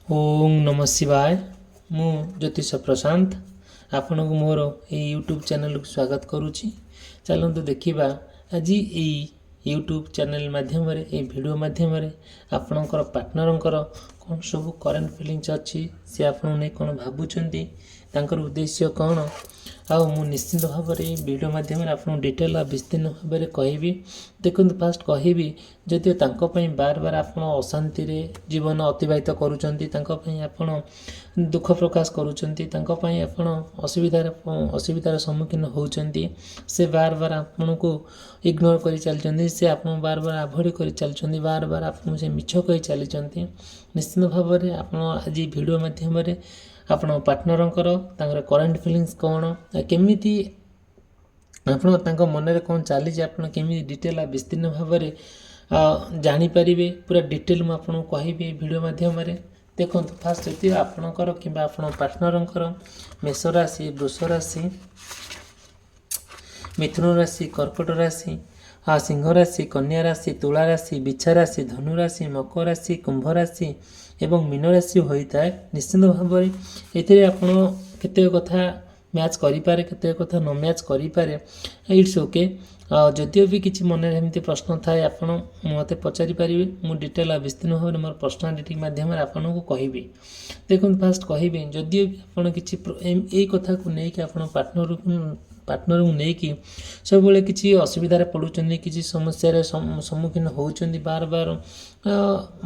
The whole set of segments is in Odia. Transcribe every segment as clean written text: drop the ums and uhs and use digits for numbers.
ଓଁ ନମଃ ଶିବାୟ। ମୁଁ ଜ୍ୟୋତିଷ ପ୍ରଶାନ୍ତ ଆପଣଙ୍କୁ ମୋର ଏଇ ୟୁଟ୍ୟୁବ୍ ଚ୍ୟାନେଲକୁ ସ୍ୱାଗତ କରୁଛି। ଚାଲନ୍ତୁ ଦେଖିବା, ଆଜି ଏଇ ୟୁଟ୍ୟୁବ୍ ଚ୍ୟାନେଲ ମାଧ୍ୟମରେ, ଏଇ ଭିଡ଼ିଓ ମାଧ୍ୟମରେ ଆପଣଙ୍କର ପାର୍ଟନରଙ୍କର କ'ଣ ସବୁ କରେଣ୍ଟ ଫିଲିଙ୍ଗସ୍ ଅଛି, ସେ ଆପଣଙ୍କୁ ନେଇ କ'ଣ ଭାବୁଛନ୍ତି, ତାଙ୍କର ଉଦ୍ଦେଶ୍ୟ କ'ଣ। ଆଉ ମୁଁ ନିଶ୍ଚିନ୍ତ ଭାବରେ ଏଇ ଭିଡ଼ିଓ ମାଧ୍ୟମରେ ଆପଣଙ୍କୁ ଡିଟେଲ୍ ଆଉ ବିସ୍ତୀର୍ଣ୍ଣ ଭାବରେ କହିବି। ଦେଖନ୍ତୁ, ଫାଷ୍ଟ କହିବି, ଯଦିଓ ତାଙ୍କ ପାଇଁ ବାର ବାର ଆପଣ ଅଶାନ୍ତିରେ ଜୀବନ ଅତିବାହିତ କରୁଛନ୍ତି, ତାଙ୍କ ପାଇଁ ଆପଣ ଦୁଃଖ ପ୍ରକାଶ କରୁଛନ୍ତି, ତାଙ୍କ ପାଇଁ ଆପଣ ଅସୁବିଧାରେ ଅସୁବିଧାର ସମ୍ମୁଖୀନ ହେଉଛନ୍ତି, ସେ ବାର ବାର ଆପଣଙ୍କୁ ଇଗ୍ନୋର କରି ଚାଲିଛନ୍ତି, ସେ ଆପଣଙ୍କୁ ବାର ବାର ଆଭଏଡ଼ କରି ଚାଲିଛନ୍ତି, ବାର ବାର ଆପଣଙ୍କୁ ସେ ମିଛ କହି ଚାଲିଛନ୍ତି, ନିଶ୍ଚିନ୍ତ ଭାବରେ ଆପଣ ଆଜି ଭିଡ଼ିଓ ମାଧ୍ୟମରେ ଆପଣଙ୍କ ପାର୍ଟନରଙ୍କର ତାଙ୍କର କରେଣ୍ଟ ଫିଲିଙ୍ଗସ୍ କ'ଣ, କେମିତି ଆପଣ ତାଙ୍କ ମନରେ କ'ଣ ଚାଲିଛି, ଆପଣ କେମିତି ଡିଟେଲ୍ ଆଉ ବିସ୍ତୀର୍ଣ୍ଣ ଭାବରେ ଜାଣିପାରିବେ, ପୁରା ଡିଟେଲ୍ ମୁଁ ଆପଣଙ୍କୁ କହିବି ଏହି ଭିଡ଼ିଓ ମାଧ୍ୟମରେ। ଦେଖନ୍ତୁ, ଫାଷ୍ଟ ଯଦି ଆପଣଙ୍କର କିମ୍ବା ଆପଣଙ୍କ ପାର୍ଟନରଙ୍କର ମେଷ ରାଶି, ବୃଷ ରାଶି, ମିଥୁନ ରାଶି, କର୍କଟ ରାଶି, ସିଂହ ରାଶି, କନ୍ୟା ରାଶି, ତୁଳା ରାଶି, ବିଛା ରାଶି, ଧନୁ ରାଶି, ମକର ରାଶି, କୁମ୍ଭ ରାଶି ଏବଂ ମୀନ ରାଶି ହୋଇଥାଏ, ନିଶ୍ଚିନ୍ତ ଭାବରେ ଏଥିରେ ଆପଣ କେତେକ କଥା ମ୍ୟାଚ୍ କରିପାରେ, କେତେକ କଥା ନ ମ୍ୟାଚ୍ କରିପାରେ। It's okay. ଯଦିଓ ବି କିଛି ମନରେ ଏମିତି ପ୍ରଶ୍ନ ଥାଏ, ଆପଣ ମୋତେ ପଚାରି ପାରିବେ। ମୁଁ ଡିଟେଲ୍ ଆଉ ବିସ୍ତୀର୍ଣ୍ଣ ଭାବରେ ମୋର ପର୍ସନାଲିଟି ମାଧ୍ୟମରେ ଆପଣଙ୍କୁ କହିବି। ଦେଖନ୍ତୁ, ଫାଷ୍ଟ କହିବି, ଯଦିଓ ବି ଆପଣ କିଛି ଏଇ କଥାକୁ ନେଇକି ଆପଣ ପାର୍ଟନରକୁ ନେଇକି ସବୁବେଳେ କିଛି ଅସୁବିଧାରେ ପଡ଼ୁଛନ୍ତି, କିଛି ସମସ୍ୟାରେ ସମ୍ମୁଖୀନ ହେଉଛନ୍ତି, ବାର ବାର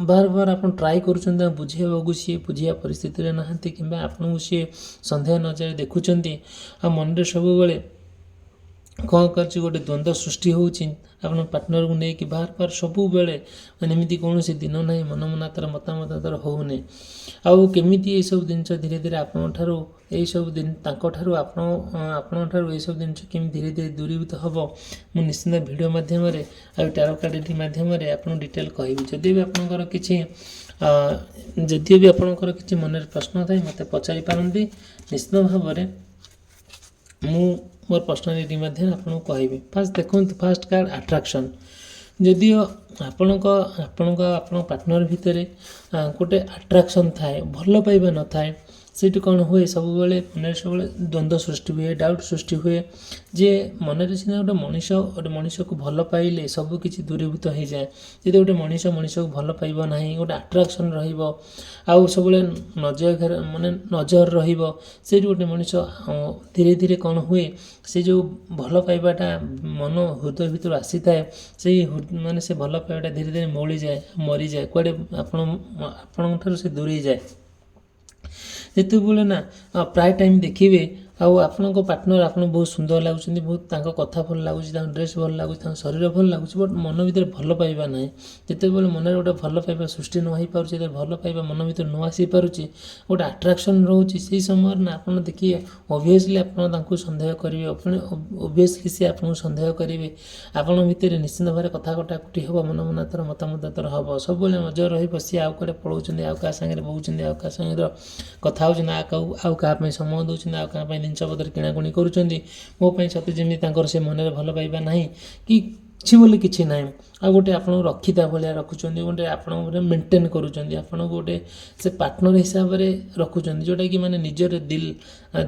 ବାର ବାର ଆପଣ ଟ୍ରାଏ କରୁଛନ୍ତି ତାଙ୍କୁ ବୁଝେଇବାକୁ, ସିଏ ବୁଝିବା ପରିସ୍ଥିତିରେ ନାହାନ୍ତି କିମ୍ବା ଆପଣଙ୍କୁ ସିଏ ସନ୍ଦେହ ନଜରରେ ଦେଖୁଛନ୍ତି, ଆଉ ମନରେ ସବୁବେଳେ କ'ଣ କରୁଛି, ଗୋଟେ ଦ୍ୱନ୍ଦ୍ୱ ସୃଷ୍ଟି ହେଉଛି ଆପଣ ପାର୍ଟନରକୁ ନେଇକି ବାର ବାର ସବୁବେଳେ, ମାନେ ଏମିତି କୌଣସି ଦିନ ନାହିଁ ମନମନାତର ମତାମତାନ୍ତର ହେଉନି, ଆଉ କେମିତି ଏଇସବୁ ଜିନିଷ ଧୀରେ ଧୀରେ ଆପଣଙ୍କ ଠାରୁ ଏଇସବୁ ଦିନ ତାଙ୍କଠାରୁ ଆପଣଙ୍କ ଠାରୁ ଏଇସବୁ ଜିନିଷ କେମିତି ଧୀରେ ଧୀରେ ଦୂରୀଭୂତ ହେବ, ମୁଁ ନିଶ୍ଚିନ୍ତ ଭିଡ଼ିଓ ମାଧ୍ୟମରେ ଆଉ ଟାରୋ କାର୍ଡ଼ ରିଡ଼ିଂ ମାଧ୍ୟମରେ ଆପଣଙ୍କୁ ଡିଟେଲ୍ କହିବି। ଯଦିଓ ବି ଆପଣଙ୍କର କିଛି ମନରେ ପ୍ରଶ୍ନ ଥାଏ, ମୋତେ ପଚାରି ପାରନ୍ତି। ନିଶ୍ଚିତ ଭାବରେ ମୁଁ ମୋର ପର୍ସନାଲ ରିଡ଼ିଂ ମାଧ୍ୟମରେ ଆପଣଙ୍କୁ କହିବି। ଫାଷ୍ଟ ଦେଖନ୍ତୁ, ଫାଷ୍ଟ କାର୍ଡ଼ ଆଟ୍ରାକ୍ସନ୍। ଯଦିଓ ଆପଣଙ୍କ ଆପଣଙ୍କ ପାର୍ଟନର ଭିତରେ ଗୋଟେ ଆଟ୍ରାକ୍ସନ୍ ଥାଏ, ଭଲ ପାଇବା ନଥାଏ, ସେଇଠି କ'ଣ ହୁଏ, ସବୁବେଳେ ମନରେ ସବୁବେଳେ ଦ୍ୱନ୍ଦ୍ୱ ସୃଷ୍ଟି ହୁଏ, ଡାଉଟ୍ ସୃଷ୍ଟି ହୁଏ ଯେ ମନରେ ସିନା ଗୋଟେ ମଣିଷ ଗୋଟେ ମଣିଷକୁ ଭଲ ପାଇଲେ ସବୁ କିଛି ଦୂରୀଭୂତ ହେଇଯାଏ। ଯଦି ଗୋଟେ ମଣିଷ ମଣିଷକୁ ଭଲ ପାଇବ ନାହିଁ, ଗୋଟେ ଆଟ୍ରାକ୍ସନ୍ ରହିବ ଆଉ ସବୁବେଳେ ନଜର ମାନେ ନଜର ରହିବ, ସେଇଠି ଗୋଟେ ମଣିଷ ଧୀରେ ଧୀରେ କ'ଣ ହୁଏ, ସେ ଯେଉଁ ଭଲ ପାଇବାଟା ମନ ହୃଦୟ ଭିତରୁ ଆସିଥାଏ, ସେଇ ମାନେ ସେ ଭଲ ପାଇବାଟା ଧୀରେ ଧୀରେ ମଉଳିଯାଏ, ମରିଯାଏ, କୁଆଡ଼େ ଆପଣଙ୍କ ଠାରୁ ସେ ଦୂରେଇ ଯାଏ। ଯେତେବେଳେ ନା ପ୍ରାୟ ଟାଇମ୍ ଦେଖିବେ, ଆଉ ଆପଣଙ୍କ ପାର୍ଟନର ଆପଣଙ୍କୁ ବହୁତ ସୁନ୍ଦର ଲାଗୁଛନ୍ତି, ବହୁତ ତାଙ୍କ କଥା ଭଲ ଲାଗୁଛି, ତାଙ୍କ ଡ୍ରେସ୍ ଭଲ ଲାଗୁଛି, ତାଙ୍କ ଶରୀର ଭଲ ଲାଗୁଛି, ବଟ୍ ମନ ଭିତରେ ଭଲ ପାଇବା ନାହିଁ। ଯେତେବେଳେ ମନରେ ଗୋଟେ ଭଲ ପାଇବା ସୃଷ୍ଟି ନ ହେଇପାରୁଛି, ଯେତେବେଳେ ଭଲ ପାଇବା ମନ ଭିତରେ ନ ଆସିପାରୁଛି, ଗୋଟେ ଆଟ୍ରାକ୍ସନ୍ ରହୁଛି, ସେଇ ସମୟରେ ନା ଆପଣ ଦେଖିବେ, ଅବଭିୟସଲି ଆପଣ ତାଙ୍କୁ ସନ୍ଦେହ କରିବେ, ଅବଭିୟସଲି ସେ ଆପଣଙ୍କୁ ସନ୍ଦେହ କରିବେ। ଆପଣଙ୍କ ଭିତରେ ନିଶ୍ଚିନ୍ତ ଭାବରେ କଥା କଟାକଟି ହେବ, ମନ ମନାନ୍ତର ମତାମତାନ୍ତର ହେବ, ସବୁବେଳେ ନଜର ରହିବ, ସିଏ ଆଉ କୁଆଡ଼େ ପଳାଉଛନ୍ତି, ଆଉ କାହା ସାଙ୍ଗରେ ବହୁଛନ୍ତି, ଆଉ କାହା ସାଙ୍ଗରେ କଥା ହେଉଛନ୍ତି, ଆଉ କାହା ପାଇଁ ସମୟ ଦେଉଛନ୍ତି, ଆଉ କାହା ପାଇଁ ଜିନିଷପତ୍ର କିଣାକୁଣି କରୁଛନ୍ତି, ମୋ ପାଇଁ ସତେ ଯେମିତି ତାଙ୍କର ସେ ମନରେ ଭଲ ପାଇବା ନାହିଁ କି କିଛି ବୋଲି କିଛି ନାହିଁ। ଆଉ ଗୋଟେ ଆପଣଙ୍କୁ ରଖିତା ଭଳିଆ ରଖୁଛନ୍ତି, ଗୋଟେ ଆପଣଙ୍କୁ ଗୋଟେ ମେଣ୍ଟେନ୍ କରୁଛନ୍ତି, ଆପଣଙ୍କୁ ଗୋଟେ ସେ ପାର୍ଟନର ହିସାବରେ ରଖୁଛନ୍ତି, ଯେଉଁଟାକି ମାନେ ନିଜର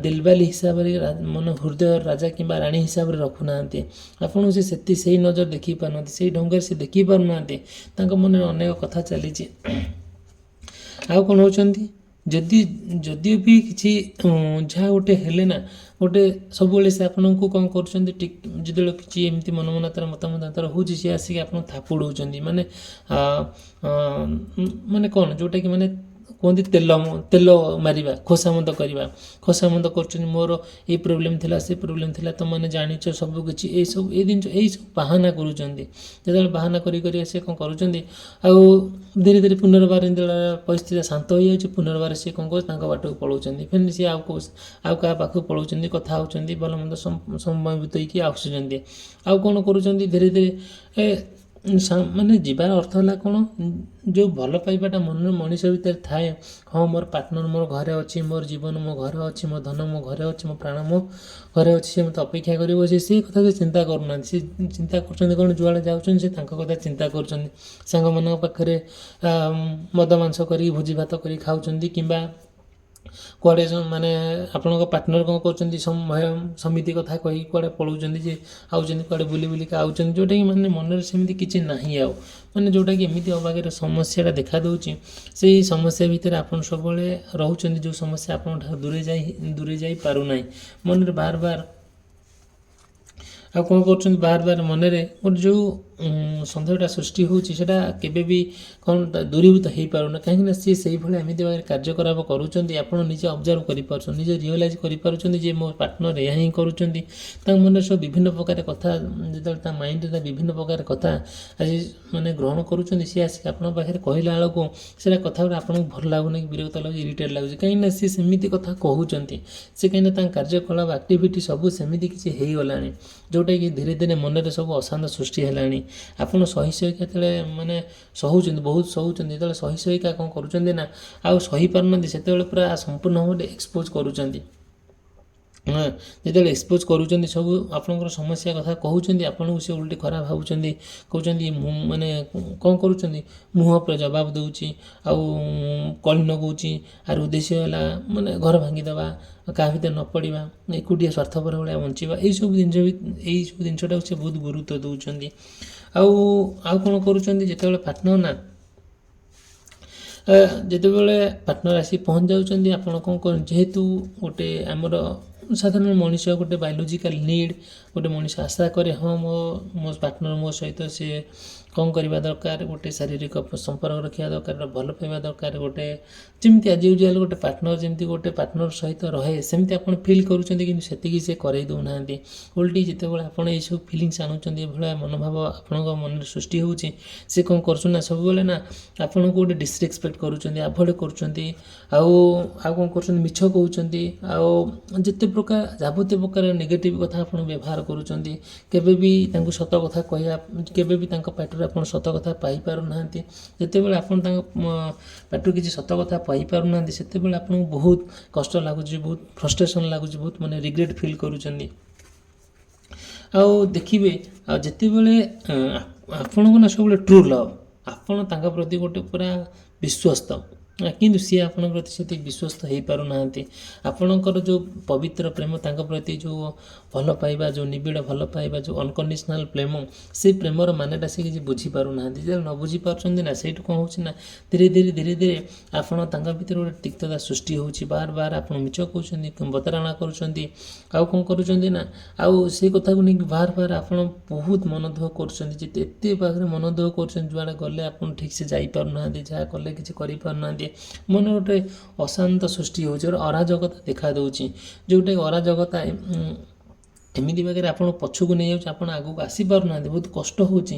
ଦିଲବାଲି ହିସାବରେ, ମନ ହୃଦୟର ରାଜା କିମ୍ବା ରାଣୀ ହିସାବରେ ରଖୁନାହାନ୍ତି। ଆପଣଙ୍କୁ ସେ ସେତି ସେଇ ନଜର ଦେଖି ପାରୁନାହାନ୍ତି, ସେଇ ଢଙ୍ଗରେ ସେ ଦେଖି ପାରୁନାହାନ୍ତି। ତାଙ୍କ ମନରେ ଅନେକ କଥା ଚାଲିଛି। ଆଉ କ'ଣ ହେଉଛନ୍ତି, ଯଦିଓ ବି କିଛି ଯାହା ଗୋଟେ ହେଲେ ନା ଗୋଟେ ସବୁବେଳେ ସେ ଆପଣଙ୍କୁ କ'ଣ କରୁଛନ୍ତି, ଯେତେବେଳେ କିଛି ଏମିତି ମନମନାନ୍ତର ମତାମତାନ୍ତର ହେଉଛି, ସିଏ ଆସିକି ଆପଣଙ୍କୁ ଥାପୁଡ଼ଉଛନ୍ତି। ମାନେ କ'ଣ, ଯେଉଁଟାକି ମାନେ କୁହନ୍ତି ତେଲ ତେଲ ମାରିବା, ଖୋସାମତ କରିବା, ଖୋସାମତ କରୁଛନ୍ତି। ମୋର ଏଇ ପ୍ରୋବ୍ଲେମ୍ ଥିଲା, ସେ ପ୍ରୋବ୍ଲେମ୍ ଥିଲା, ତୁମମାନେ ଜାଣିଛ ସବୁ କିଛି, ଏଇସବୁ ଏଇ ଜିନିଷ ଏଇସବୁ ବାହାନା କରୁଛନ୍ତି। ଯେତେବେଳେ ବାହାନା କରି କରି ସେ କ'ଣ କରୁଛନ୍ତି, ଆଉ ଧୀରେ ଧୀରେ ପୁନର୍ବାର ଯେତେବେଳେ ପରିସ୍ଥିତି ଶାନ୍ତ ହୋଇଯାଉଛି, ପୁନର୍ବାର ସିଏ କ'ଣ କରୁଛନ୍ତି, ତାଙ୍କ ବାଟକୁ ପଳାଉଛନ୍ତି। ଫେର୍ ସିଏ ଆଉ କାହା ପାଖକୁ ପଳାଉଛନ୍ତି, କଥା ହେଉଛନ୍ତି, ଭଲ ମନ୍ଦ ସମୟ ବିତେଇକି ଆସୁଛନ୍ତି। ଆଉ କ'ଣ କରୁଛନ୍ତି, ଧୀରେ ଧୀରେ ଏ ମାନେ ଯିବାର ଅର୍ଥ ହେଲା କ'ଣ? ଯେଉଁ ଭଲ ପାଇବାଟା ମନ ମଣିଷ ଭିତରେ ଥାଏ, ହଁ, ମୋର ପାର୍ଟନର୍ ମୋର ଘରେ ଅଛି, ମୋର ଜୀବନ ମୋ ଘରେ ଅଛି, ମୋ ଧନ ମୋ ଘରେ ଅଛି, ମୋ ପ୍ରାଣ ମୋ ଘରେ ଅଛି, ସେ ମୋତେ ଅପେକ୍ଷା କରିବ, ସେ କଥା ସେ ଚିନ୍ତା କରୁନାହାନ୍ତି। ସେ ଚିନ୍ତା କରୁଛନ୍ତି କ'ଣ? ଯୁଆଡ଼େ ଯାଉଛନ୍ତି, ସେ ତାଙ୍କ କଥା ଚିନ୍ତା କରୁଛନ୍ତି। ସାଙ୍ଗମାନଙ୍କ ପାଖରେ ମଦ ମାଂସ କରିକି, ଭୋଜି ଭାତ କରି ଖାଉଛନ୍ତି କିମ୍ବା କୁଆଡ଼େ ମାନେ ଆପଣଙ୍କ ପାର୍ଟନର୍ କ'ଣ କରୁଛନ୍ତି, ସମିତି କଥା କହିକି କୁଆଡ଼େ ପଳାଉଛନ୍ତି ଯେ ଆଉଛନ୍ତି, କୁଆଡ଼େ ବୁଲି ବୁଲିକା ଆଉଛନ୍ତି, ଯେଉଁଟାକି ମାନେ ମନରେ ସେମିତି କିଛି ନାହିଁ। ଆଉ ମାନେ ଯେଉଁଟାକି ଏମିତି ଅବାଗିର ସମସ୍ୟାଟା ଦେଖାଦେଉଛି, ସେଇ ସମସ୍ୟା ଭିତରେ ଆପଣ ସବୁବେଳେ ରହୁଛନ୍ତି, ଯେଉଁ ସମସ୍ୟା ଆପଣଙ୍କ ଠାରୁ ଦୂରେଇ ଯାଇ ପାରୁନାହିଁ ମନରେ ବାର ବାର। ଆଉ କ'ଣ କରୁଛନ୍ତି? ବାର ବାର ମନରେ ଗୋଟେ ଯେଉଁ ସନ୍ଦେହଟା ସୃଷ୍ଟି ହେଉଛି, ସେଇଟା କେବେ ବି କ'ଣ ଦୂରୀଭୂତ ହେଇପାରୁନି। କାହିଁକିନା ସିଏ ସେଇଭଳିଆ ଏମିତି ଭାବରେ କାର୍ଯ୍ୟକଳାପ କରୁଛନ୍ତି। ଆପଣ ନିଜେ ଅବଜର୍ଭ କରିପାରୁଛନ୍ତି, ନିଜେ ରିଅଲାଇଜ୍ କରିପାରୁଛନ୍ତି ଯେ ମୋ ପାର୍ଟନର୍ ଏହା ହିଁ କରୁଛନ୍ତି। ତାଙ୍କ ମନରେ ସବୁ ବିଭିନ୍ନ ପ୍ରକାର କଥା, ଯେତେବେଳେ ତା ମାଇଣ୍ଡରେ ବିଭିନ୍ନ ପ୍ରକାର କଥା ଆଜି ମାନେ ଗ୍ରହଣ କରୁଛନ୍ତି, ସିଏ ଆସିକି ଆପଣଙ୍କ ପାଖରେ କହିଲା ବେଳକୁ ସେଇଟା କଥା ଗୁଡ଼ା ଆପଣଙ୍କୁ ଭଲ ଲାଗୁନି କି ବିରକ୍ତ ଲାଗୁଛି, ଇରିଟେଟ୍ ଲାଗୁଛି। କାହିଁକିନା ସିଏ ସେମିତି କଥା କହୁଛନ୍ତି ସେ, କାହିଁକିନା ତାଙ୍କ କାର୍ଯ୍ୟକଳାପ, ଆକ୍ଟିଭିଟି ସବୁ ସେମିତି କିଛି ହେଇଗଲାଣି, ଯେଉଁଟାକି ଧୀରେ ଧୀରେ ମନରେ ସବୁ ଅଶାନ୍ତ ସୃଷ୍ଟି ହେଲାଣି। ଆପଣ ସହି ସହିକା ଯେତେବେଳେ ମାନେ ସହୁଛନ୍ତି, ବହୁତ ସହୁଛନ୍ତି, ଯେତେବେଳେ ସହି ସହିକା କ'ଣ କରୁଛନ୍ତି ନା ଆଉ ସହିପାରୁନାହାନ୍ତି, ସେତେବେଳେ ପୁରା ସମ୍ପୂର୍ଣ୍ଣ ଭାବରେ ଏକ୍ସପୋଜ୍ କରୁଛନ୍ତି। ହଁ, ଯେତେବେଳେ ଏକ୍ସପୋଜ୍ କରୁଛନ୍ତି, ସବୁ ଆପଣଙ୍କର ସମସ୍ୟା କଥା କହୁଛନ୍ତି, ଆପଣଙ୍କୁ ସେ ଓଲଟି ଖରାପ ଭାବୁଛନ୍ତି। କହୁଛନ୍ତି ମୁଁ ମାନେ କ'ଣ କରୁଛନ୍ତି, ମୁହଁ ଉପରେ ଜବାବ ଦେଉଛି ଆଉ କଳି ଲଗାଉଛି। ଆର ଉଦ୍ଦେଶ୍ୟ ହେଲା ମାନେ ଘର ଭାଙ୍ଗିଦେବା, କାହା ଭିତରେ ନ ପଡ଼ିବା, ଏକୁଟିଆ ସ୍ୱାର୍ଥପର ଭଳିଆ ବଞ୍ଚିବା। ଏଇସବୁ ଜିନିଷ ବି, ଏଇସବୁ ଜିନିଷଟାକୁ ସେ ବହୁତ ଗୁରୁତ୍ୱ ଦେଉଛନ୍ତି। ଆଉ ଆଉ କ'ଣ କରୁଛନ୍ତି? ଯେତେବେଳେ ପାର୍ଟନର୍ ନା ଯେତେବେଳେ ପାର୍ଟନର୍ ଆସି ପହଞ୍ଚି ଯାଉଛନ୍ତି, ଆପଣ କ'ଣ କରନ୍ତି? ଯେହେତୁ ଗୋଟେ ଆମର ସାଧାରଣ ମଣିଷ ଗୋଟେ ବାୟୋଲୋଜିକାଲ୍ ନିଡ଼୍, ଗୋଟେ ମଣିଷ ଆଶା କରେ, ହଁ, ମୋ ମୋ ପାର୍ଟନର୍ ମୋ ସହିତ ସିଏ କ'ଣ କରିବା ଦରକାର, ଗୋଟେ ଶାରୀରିକ ସମ୍ପର୍କ ରଖିବା ଦରକାର, ଭଲ ପାଇବା ଦରକାର। ଗୋଟେ ଯେମିତି ଆଜି ୟୁଜୁଆଲ୍ ଗୋଟେ ପାର୍ଟନର୍ ଯେମିତି ଗୋଟେ ପାର୍ଟନର୍ ସହିତ ରହେ, ସେମିତି ଆପଣ ଫିଲ୍ କରୁଛନ୍ତି, କିନ୍ତୁ ସେତିକି ସେ କରେଇ ଦେଉନାହାନ୍ତି। ଓଲଟି ଯେତେବେଳେ ଆପଣ ଏଇସବୁ ଫିଲିଙ୍ଗସ୍ ଆଣୁଛନ୍ତି, ଏଭଳିଆ ମନୋଭାବ ଆପଣଙ୍କ ମନରେ ସୃଷ୍ଟି ହେଉଛି, ସେ କ'ଣ କରୁଛନ୍ତି ନା ସବୁବେଳେ ନା ଆପଣଙ୍କୁ ଗୋଟେ ଡିସରେସ୍ପେକ୍ଟ କରୁଛନ୍ତି, ଆଭଏଡ଼ କରୁଛନ୍ତି। ଆଉ ଆଉ କ'ଣ କରୁଛନ୍ତି? ମିଛ କହୁଛନ୍ତି ଆଉ ଯେତେ ପ୍ରକାର ଯାବତୀୟ ପ୍ରକାର ନେଗେଟିଭ୍ କଥା ଆପଣ ବ୍ୟବହାର କରୁଛନ୍ତି। କେବେ ବି ତାଙ୍କୁ ସତ କଥା କହିବା, କେବେ ବି ତାଙ୍କ ପାଟିରୁ ଆପଣ ସତ କଥା ପାଇପାରୁନାହାନ୍ତି। ଯେତେବେଳେ ଆପଣ ତାଙ୍କ ପାଟିରୁ କିଛି ସତ କଥା ପାଇପାରୁନାହାନ୍ତି, ସେତେବେଳେ ଆପଣଙ୍କୁ ବହୁତ କଷ୍ଟ ଲାଗୁଛି, ବହୁତ ଫ୍ରଷ୍ଟ୍ରେସନ୍ ଲାଗୁଛି, ବହୁତ ମାନେ ରିଗ୍ରେଟ୍ ଫିଲ୍ କରୁଛନ୍ତି। ଆଉ ଦେଖିବେ, ଆଉ ଯେତେବେଳେ ଆପଣଙ୍କୁ ନା ସବୁବେଳେ ଟ୍ରୁ ଲଭ୍, ଆପଣ ତାଙ୍କ ପ୍ରତି ଗୋଟେ ପୁରା ବିଶ୍ୱସ୍ତ, କିନ୍ତୁ ସିଏ ଆପଣଙ୍କ ପ୍ରତି ସେତିକି ବିଶ୍ୱସ୍ତ ହେଇପାରୁନାହାନ୍ତି। ଆପଣଙ୍କର ଯେଉଁ ପବିତ୍ର ପ୍ରେମ, ତାଙ୍କ ପ୍ରତି ଯେଉଁ ଭଲ ପାଇବା, ଯେଉଁ ନିବିଡ଼ ଭଲ ପାଇବା, ଯେଉଁ ଅନକଣ୍ଡିସନାଲ୍ ପ୍ରେମ, ସେଇ ପ୍ରେମର ମାନେଟା ସେ କିଛି ବୁଝିପାରୁନାହାନ୍ତି। ଯେତେବେଳେ ନ ବୁଝିପାରୁଛନ୍ତି ନା, ସେଇଠୁ କ'ଣ ହେଉଛି ନା ଧୀରେ ଧୀରେ ଧୀରେ ଧୀରେ ଆପଣ ତାଙ୍କ ଭିତରେ ଗୋଟେ ତିକ୍ତତା ସୃଷ୍ଟି ହେଉଛି। ବାର ବାର ଆପଣ ମିଛ କହୁଛନ୍ତି, ପ୍ରତାରଣା କରୁଛନ୍ତି। ଆଉ କ'ଣ କରୁଛନ୍ତି ନା ଆଉ ସେଇ କଥାକୁ ନେଇକି ବାର ବାର ଆପଣ ବହୁତ ମନ ଦୁଃଖ କରୁଛନ୍ତି। ଯେତେ ଏତେ ପାଖରେ ମନ ଦୁଃଖ କରୁଛନ୍ତି, ଯୁଆଡ଼େ ଗଲେ ଆପଣ ଠିକ୍ସେ ଯାଇପାରୁନାହାନ୍ତି, ଯାହା କଲେ କିଛି କରିପାରୁନାହାନ୍ତି। ମନରେ ଗୋଟେ ଅଶାନ୍ତ ସୃଷ୍ଟି ହେଉଛି, ଗୋଟେ ଅରାଜକତା ଦେଖାଦେଉଛି, ଯେଉଁଟାକି ଅରାଜକତା ଏମିତି ବାଗରେ ଆପଣ ପଛକୁ ନେଇଯାଉଛି, ଆପଣ ଆଗକୁ ଆସିପାରୁନାହାନ୍ତି। ବହୁତ କଷ୍ଟ ହେଉଛି,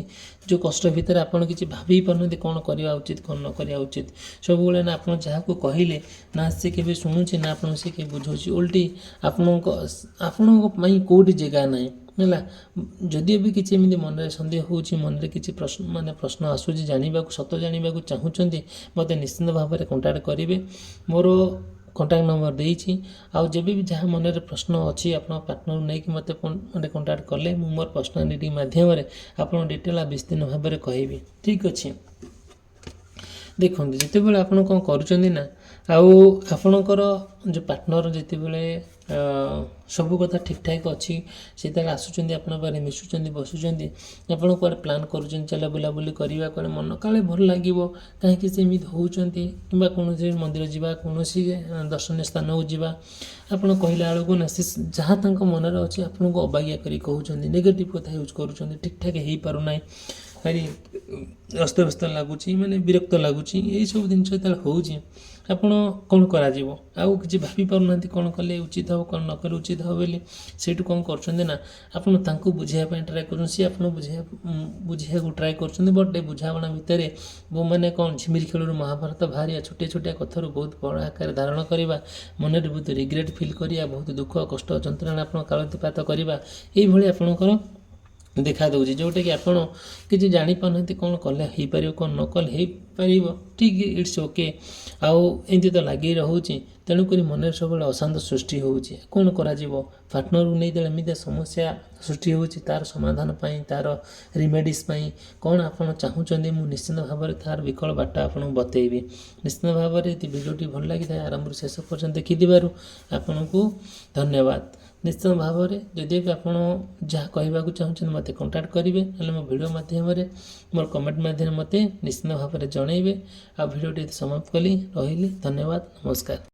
ଯେଉଁ କଷ୍ଟ ଭିତରେ ଆପଣ କିଛି ଭାବି ପାରୁନାହାନ୍ତି କ'ଣ କରିବା ଉଚିତ, କ'ଣ ନ କରିବା ଉଚିତ। ସବୁବେଳେ ନା ଆପଣ ଯାହାକୁ କହିଲେ ନା ସେ କେବେ ଶୁଣୁଛି, ନା ଆପଣଙ୍କୁ ସେ କେବେ ବୁଝାଉଛି। ଓଲଟି ଆପଣଙ୍କ ପାଇଁ କେଉଁଠି ଜାଗା ନାହିଁ ହେଲା। ଯଦିଓ ବି କିଛି ଏମିତି ମନରେ ସନ୍ଦେହ ହେଉଛି, ମନରେ କିଛି ପ୍ରଶ୍ନ ମାନେ ପ୍ରଶ୍ନ ଆସୁଛି, ଜାଣିବାକୁ, ସତ ଜାଣିବାକୁ ଚାହୁଁଛନ୍ତି, ମୋତେ ନିଶ୍ଚିନ୍ତ ଭାବରେ କଣ୍ଟାକ୍ଟ କରିବେ। ମୋର କଣ୍ଟାକ୍ଟ ନମ୍ବର ଦେଇଛି। ଆଉ ଯେବେ ବି ଯାହା ମନରେ ପ୍ରଶ୍ନ ଅଛି, ଆପଣ ପାର୍ଟନର ନେଇକି ମୋତେ ମାନେ କଣ୍ଟାକ୍ଟ କଲେ ମୁଁ ମୋର ପର୍ସନାଲ୍ ରିଡ଼ିଂ ମାଧ୍ୟମରେ ଆପଣ ଡିଟେଲ୍ ଆଉ ବିସ୍ତୀର୍ଣ୍ଣ ଭାବରେ କହିବି। ଠିକ୍ ଅଛି। ଦେଖନ୍ତୁ, ଯେତେବେଳେ ଆପଣ କ'ଣ କରୁଛନ୍ତି ନା ଆଉ ଆପଣଙ୍କର ଯେଉଁ ପାର୍ଟନର ଯେତେବେଳେ ସବୁ କଥା ଠିକ୍ଠାକ୍ ଅଛି, ସେତେବେଳେ ଆସୁଛନ୍ତି, ଆପଣଙ୍କ ପାଖରେ ମିଶୁଛନ୍ତି, ବସୁଛନ୍ତି, ଆପଣ କୁଆଡ଼େ ପ୍ଲାନ୍ କରୁଛନ୍ତି, ଚାଲ ବୁଲାବୁଲି କରିବା, କୁଆଡ଼େ ମନ କାଳେ ଭଲ ଲାଗିବ, କାହିଁକି ସେ ଏମିତି ହେଉଛନ୍ତି, କିମ୍ବା କୌଣସି ମନ୍ଦିର ଯିବା, କୌଣସି ଦର୍ଶନୀୟ ସ୍ଥାନକୁ ଯିବା, ଆପଣ କହିଲା ବେଳକୁ ନା ସେ ଯାହା ତାଙ୍କ ମନରେ ଅଛି ଆପଣଙ୍କୁ ଅବାଗିଆ କରି କହୁଛନ୍ତି, ନେଗେଟିଭ୍ କଥା ୟୁଜ୍ କରୁଛନ୍ତି। ଠିକ୍ଠାକ୍ ହେଇପାରୁନାହିଁ, ଭାରି ଅସ୍ତବ୍ୟସ୍ତ ଲାଗୁଛି, ମାନେ ବିରକ୍ତ ଲାଗୁଛି। ଏଇସବୁ ଜିନିଷ ଯେତେବେଳେ ହେଉଛି, ଆପଣ କ'ଣ କରାଯିବ ଆଉ କିଛି ଭାବି ପାରୁନାହାନ୍ତି, କ'ଣ କଲେ ଉଚିତ ହେବ, କ'ଣ ନ କଲେ ଉଚିତ ହେବ ବୋଲି। ସେଇଠୁ କ'ଣ କରୁଛନ୍ତି ନା ଆପଣ ତାଙ୍କୁ ବୁଝାଇବା ପାଇଁ ଟ୍ରାଏ କରୁଛନ୍ତି, ସିଏ ଆପଣଙ୍କୁ ବୁଝେଇବାକୁ ଟ୍ରାଏ କରୁଛନ୍ତି। ବଟ୍ ଏ ବୁଝାମଣା ଭିତରେ ମାନେ କ'ଣ ଝିମିରି ଖେଳରୁ ମହାଭାରତ ବାହାରିବା, ଛୋଟିଆ ଛୋଟିଆ କଥାରୁ ବହୁତ ବଡ଼ ଆକାରରେ ଧାରଣ କରିବା, ମନରେ ବହୁତ ରିଗ୍ରେଟ୍ ଫିଲ୍ କରିବା, ବହୁତ ଦୁଃଖ କଷ୍ଟ ଯନ୍ତ୍ରଣା ଆପଣ କାଳାତିପାତ କରିବା, ଏଇଭଳି ଆପଣଙ୍କର ଦେଖା ଦେଉଛି, ଯେଉଁଟାକି ଆପଣ କିଛି ଜାଣିପାରୁନାହାନ୍ତି କ'ଣ କଲେ ହେଇପାରିବ, କ'ଣ ନ କଲେ ହେଇପାରିବ। ଠିକ୍, it's okay. ଆଉ ଏମିତି ତ ଲାଗି ରହୁଛି। ତେଣୁକରି ମନରେ ସବୁବେଳେ ଅଶାନ୍ତ ସୃଷ୍ଟି ହେଉଛି। କ'ଣ କରାଯିବ? ପାର୍ଟନରକୁ ନେଇ ଯେତେବେଳେ ଏମିତିଆ ସମସ୍ୟା ସୃଷ୍ଟି ହେଉଛି, ତା'ର ସମାଧାନ ପାଇଁ, ତା'ର ରିମେଡ଼ିସ୍ ପାଇଁ କ'ଣ ଆପଣ ଚାହୁଁଛନ୍ତି, ମୁଁ ନିଶ୍ଚିନ୍ତ ଭାବରେ ତା'ର ବିକଳ୍ପ ବାଟ ଆପଣଙ୍କୁ ବତେଇବି। ନିଶ୍ଚିନ୍ତ ଭାବରେ ଯଦି ଭିଡ଼ିଓଟି ଭଲ ଲାଗିଥାଏ, ଆରମ୍ଭରୁ ଶେଷ ପର୍ଯ୍ୟନ୍ତ ଦେଖିଥିବାରୁ ଆପଣଙ୍କୁ ଧନ୍ୟବାଦ। ନିଶ୍ଚିତ ଭାବରେ ଯଦି ବି ଆପଣ ଯାହା କହିବାକୁ ଚାହୁଁଛନ୍ତି, ମୋତେ କଣ୍ଟାକ୍ଟ କରିବେ, ନହେଲେ ମୋ ଭିଡ଼ିଓ ମାଧ୍ୟମରେ, ମୋର କମେଣ୍ଟ ମାଧ୍ୟମରେ ମୋତେ ନିଶ୍ଚିତ ଭାବରେ ଜଣାଇବେ। ଆଉ ଭିଡ଼ିଓଟି ସମାପ୍ତ କଲି, ରହିଲି, ଧନ୍ୟବାଦ, ନମସ୍କାର।